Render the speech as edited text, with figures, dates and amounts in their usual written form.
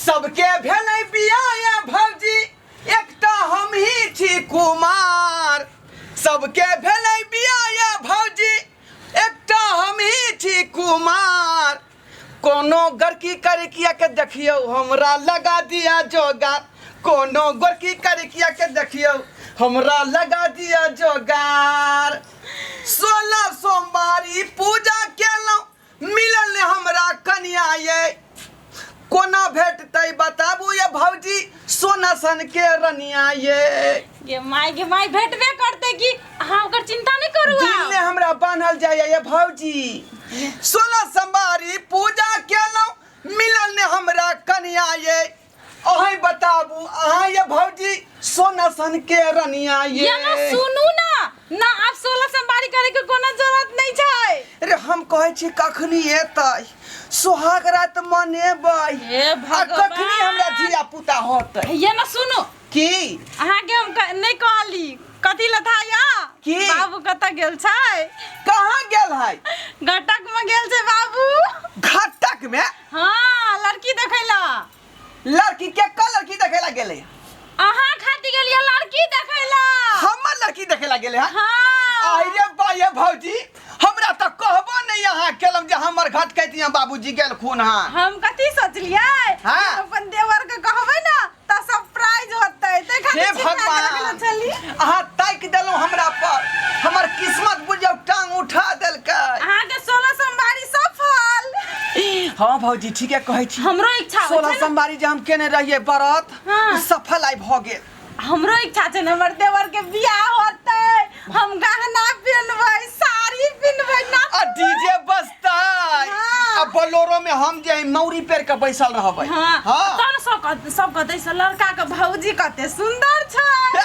सबके भेलै बियाह ये भौजी, एकटा हम ही छी कुमार। सबके भेलै बियाह ये भौजी, एकटा हम ही छी कुमार। कोनो गड़की करिकिया के देखियौ हमरा लगा दिया जोगार। कोनो गोरकी करिकिया के देखियौ हमरा लगा दिया जोगार। 16 सोमवारी पूजा केलहुँ, मिलल ने हमरा कनिया ये। कोना भेटतै बताबू ये भौजी सोना सन के रनिया ये। गे माय, गे माय, भेटबे करतै कि, अहाँ ओकर चिंता नहि करू। दिल आब। ने हमरा बान्हल जाइए ये भौजी। 16 सोमवारी पूजा केलहुँ, मिलल ने हमरा कनिया ये। अहीं बताबू अहाँ ये भौजी सोना सन के रनिया ये। ये ना सुनू ना ना, आब 16 सोमवारी करे के कोनो जरूरत नहीं छै। अरे हम कहै छी कखनी एतै सोहाग रात मनेबै हे आ भगवान। कखनी हमरा धिया पुता होतै। ये ना सुनू। की? अहाँके हम नहि कहली कथी लथा या की? बाबू कतऽ गेल छै? कहाँ गेल है? घटक में गेल छै बाबू। घटक में? हाँ, लड़की देखै ला। लड़की के? का लड़की देखे ला गेले? अहाँ खातिर गेलियै लड़की देखै ला। हमर लड़की देखे ला गेले? है हाँ। आई रे बाये भौजी, हमरा तऽ कहबो नहीं अहाँ केलहुँ जे हमर घट कहती बाबूजी गेल खून। हाँ, हम कथी सोचलियै? हाँ। अपन देवर के कहबै ना तऽ सरप्राइज होतै, तै खातिर हे चिन्ता भगवान, करऽ छली। अहाँ ताकि देलहुँ हमरा पर, हमर किस्मत बुझियौ टांग उठा देलकै। अहाँके 16 सोमवारी सफल। हाँ भौजी, ठीके कहै छी। हमरो इच्छा होइ 16 छै ने। सोमवारी जे हम केने रहियै व्रत, हाँ। ओ सफल आइ भऽ गेल। हमरो इच्छा छै ने हमर देवर के बियाह होतै, हम गहना पिन्हबै, साड़ी पिन्हबै ना। आ डीजे बजतै। हाँ। आ बोलेरो में हम जे मौरी पेर के बैसल रहबै। हाँ। हाँ। तहन सब कहतै से लड़का के भौजी कते सुंदर छै।